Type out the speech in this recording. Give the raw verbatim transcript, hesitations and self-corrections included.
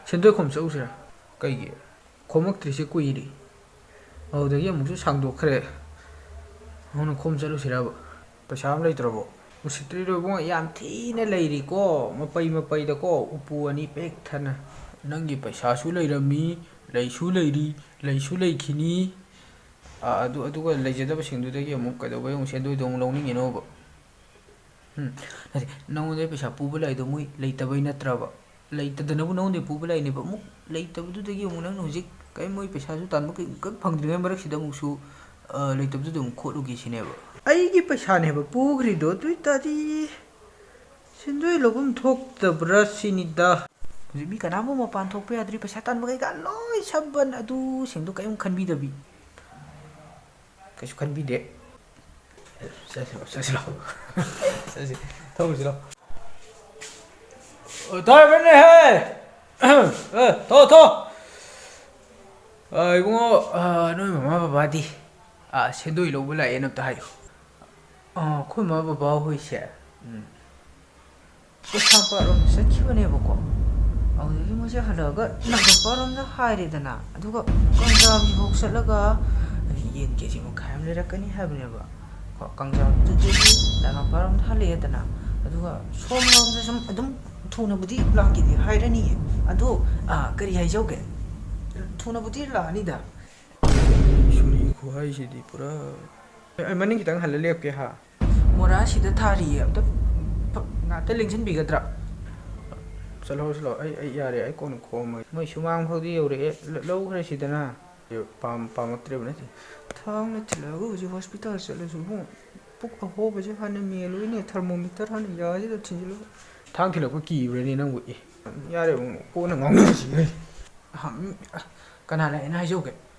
ꯁꯦꯟꯗꯣꯏ ꯈꯣꯝ ꯆꯠꯂꯨꯁꯤꯔꯥ? ꯀꯩꯒꯤ? ꯈꯣꯝꯃꯛꯇ꯭ꯔꯤꯁꯦ ꯀꯨꯏꯔꯦ꯫ ꯑꯗꯨꯗꯒꯤ ꯑꯃꯨꯛꯁꯨ ꯁꯥꯡꯗꯣꯛꯈ꯭ꯔꯦ꯫ ꯑꯗꯨꯅ ꯈꯣꯝ ꯆꯠꯂꯨꯁꯤꯔꯕ? ꯄꯩꯁꯥ ꯑꯃ ꯂꯩꯇ꯭ꯔꯕꯣ? ꯎꯁꯤꯠꯇ꯭ꯔꯤꯔꯣ ꯏꯕꯨꯡꯉꯣ? ꯌꯥꯝ ꯊꯤꯅ ꯂꯩꯔꯤꯀꯣ, ꯃꯄꯩ ꯃꯄꯩꯗꯀꯣ, ꯎꯄꯨ ꯑꯅꯤ ꯄꯤꯛ ꯊꯟꯅ꯫ ꯅꯪꯒꯤ ꯄꯩꯁꯥꯁꯨ ꯂꯩꯔꯝꯃꯤ, ꯂꯩꯁꯨ ꯂꯩꯔꯤ, ꯂꯩꯁꯨ ꯂꯩꯈꯤꯅꯤ꯫ ꯑ, ꯑꯗꯨ, ꯑꯗꯨꯒ ꯂꯩꯖꯗꯕꯁꯤꯡꯗꯨꯗꯒꯤ ꯑꯃꯨꯛ ꯀꯩꯗꯧꯕꯩ ꯑꯃꯨꯛ ꯁꯦꯟꯗꯣꯏꯗꯣ ꯑꯃꯨꯛ ꯂꯧꯅꯤꯡꯉꯤꯅꯣꯕ? ꯎꯝ, ꯅꯠꯇꯦ, ꯅꯉꯣꯟꯗ ꯄꯩꯁꯥ ꯄꯨꯕ ꯂꯥꯛꯏꯗꯣ ꯃꯣꯏ ꯂꯩꯇꯕꯩ ꯅꯠꯇ꯭ꯔꯕ? ꯂꯩꯇꯗꯅꯕꯨ ꯅꯉꯣꯟꯗ ꯄꯨꯕ ꯂꯥꯛꯏꯅꯦꯕ꯫ ꯑꯃꯨꯛ ꯂꯩꯇꯕꯗꯨꯗꯒꯤ ꯑꯃꯨꯛ ꯅꯪꯅ ꯍꯧꯖꯤꯛ ꯀꯔꯤꯝ, ꯃꯣꯏ ꯄꯩꯁꯥꯁꯨ ꯇꯥꯟꯕ ꯀꯔꯤꯝ, ꯀꯔꯤꯝ ꯐꯪꯗ꯭ꯔꯤꯉꯩ ꯃꯔꯛꯁꯤꯗ ꯑꯃꯨꯛꯁꯨ, ꯑ, ꯂꯩꯇꯕꯗꯨꯗ ꯑꯃꯨꯛ ꯈꯣꯠꯂꯨꯒꯦ ꯁꯤꯅꯦꯕ꯫ ꯑꯩꯒꯤ ꯄꯩꯁꯥꯅꯦꯕ ꯄꯨꯈ꯭ꯔꯤꯗꯣ, ꯑꯗꯨ ꯑꯣꯏꯇꯥꯔꯗꯤ ꯁꯦꯟꯗꯣꯏ ꯂꯧꯐꯝ ꯊꯣꯛꯇꯕ꯭ꯔꯥ ꯁꯤꯅꯤꯗ꯫ ꯍꯧꯖꯤꯛ ꯃꯤ ꯀꯅꯥꯝꯕꯨ ꯃꯄꯥꯟ ꯊꯣꯛꯄ ꯌꯥꯗ꯭ꯔꯤ, ꯄꯩꯁꯥ ꯇꯥꯟꯕ ꯀꯩꯀꯥ ꯂꯣꯏ ꯁꯝꯕꯟ, ꯑꯗꯨꯁꯤꯡꯗꯣ ꯀꯔꯤꯝ ꯈꯟꯕꯤꯗꯕꯤ꯫ ꯀꯩꯁꯨ ꯈꯟꯕꯤꯗꯦ꯫ ꯆꯠꯁꯤ ꯂꯥꯎ, ꯆꯠꯁꯤ ꯂꯥꯎ꯫ ꯆꯠꯁꯤ, ꯊꯧꯔꯨꯁꯤ ꯂꯥꯎ꯫ ꯑꯣ, ꯇꯥꯔꯕꯅꯦꯍꯦ! ꯑꯦ, ꯊꯣ, ꯊꯣ! ꯑ, ꯏꯕꯨꯡꯉꯣ, ꯑ, ꯅꯣꯏ ꯃꯃꯥ ꯕꯕꯥꯗꯤ? ꯑ, ꯁꯦꯟꯗꯣꯏ ꯂꯧꯕ ꯂꯥꯛꯑꯦꯅ ꯑꯝꯇ ꯍꯥꯏꯌꯨ꯫ ꯑ, ꯑꯩꯈꯣꯏ ꯃꯃꯥ ꯕꯕꯥ ꯍꯣꯏꯁꯦ, ꯎꯝ, ꯀꯩꯁꯥꯝꯄꯥꯠꯔꯣꯝꯗ ꯆꯠꯈꯤꯕꯅꯦꯕꯀꯣ꯫ ꯑꯗꯨꯗꯒꯤ ꯃꯣꯏꯁꯦ ꯍꯜꯂꯛꯑꯒ ꯅꯒꯥꯝꯄꯥꯜꯔꯣꯝꯗ ꯍꯥꯏꯔꯦꯗꯅ, ꯑꯗꯨꯒ ꯀꯪꯖꯥꯕꯤꯐꯥꯎ ꯆꯠꯂꯒ ꯌꯦꯟ ꯀꯦ ꯖꯤ ꯃꯈꯥꯏ ꯑꯃ ꯂꯩꯔꯛꯀꯅꯤ ꯍꯥꯏꯕꯅꯦꯕ꯫ ꯀꯣ, ꯀꯪꯖꯥꯕꯤꯗꯨꯗꯒꯤ ꯅꯒꯥꯝꯄꯥꯜꯔꯣꯝꯗ ꯍꯜꯂꯛꯑꯦꯗꯅ, ꯑꯗꯨꯒ ꯁꯣꯝꯂꯣꯝꯗ ꯁꯨꯝ ꯑꯗꯨꯝ ꯊꯨꯅꯕꯨꯗꯤ ꯂꯥꯛꯀꯦꯗꯤ ꯍꯥꯏꯔꯅꯤꯌꯦ꯫ ꯑꯗꯣ, ꯑꯥ, ꯀꯔꯤ ꯍꯥꯏꯖꯧꯒꯦ? ꯊꯨꯅꯕꯨꯗꯤ ꯂꯥꯛꯑꯅꯤꯗ꯫ ꯁꯨꯔꯤ ꯈꯨꯍꯥꯏꯁꯤꯗꯤ ꯄꯨꯔꯥ꯫ ꯑꯩ ꯃꯅꯤꯡ ꯈꯤꯇꯪ ꯍꯜꯂ ꯂꯦꯞꯀꯦ ꯍꯥ꯫ ꯃꯣꯔꯥ ꯁꯤꯗ ꯊꯥꯔꯤꯌꯦ, ꯑꯝꯇ ꯐ-, ꯉꯥꯛꯇ ꯂꯦꯡꯁꯤꯟꯕꯤꯒꯗ꯭ꯔꯥ? ꯆꯠꯍꯧ, ꯆꯠꯍꯧ, ꯑꯩ, ꯑꯩ ꯌꯥꯔꯦ, ꯑꯩ ꯀꯣꯟꯅ ꯈꯣꯝꯃꯒꯦ꯫ ꯃꯣꯏ ꯁꯨꯃꯥꯡ ꯐꯥꯎꯗꯤ ꯌꯧꯔꯛꯑꯦ, ꯂ-, ꯂꯧꯈ꯭ꯔꯦ ꯁꯤꯗꯅ꯫ ꯄꯥꯝ-, ꯄꯥꯝꯃꯛꯇ꯭ꯔꯦꯕ ꯅꯠꯇꯦ꯫ ꯊꯥꯡꯅ ꯊꯤꯜꯂꯛꯑꯒ ꯍꯧꯖꯤꯛ ꯍꯣꯁꯄꯤꯇꯥꯜ ꯆꯠꯂꯁꯨ ꯏꯕꯨꯡꯉꯣ, ꯄꯨꯛ ꯑꯍꯣꯕꯁꯦ ꯍꯥꯟꯅ ꯃꯦꯜꯂꯨꯏꯅꯦ, ꯊꯔꯃꯣꯃꯤꯇꯔ ꯍꯥꯟꯅ ꯌꯥꯁꯤꯗ ꯊꯤꯟꯖꯤꯜꯂꯒ꯫ ꯊꯥꯡ ꯊꯤꯜꯂꯛꯄ ꯀꯤꯕ꯭ꯔꯅꯦ ꯅꯪꯕꯨ? ꯑꯦ, ꯌꯥꯔꯦ ꯏꯕꯨꯡꯉꯣ, ꯀꯣꯟꯅ ꯉꯥꯡꯅꯔꯁꯤ꯫ ꯑꯍꯝ, ꯀꯅꯥ ꯂꯥꯛꯑꯦꯅ ꯍꯥꯏꯖꯧꯒꯦ?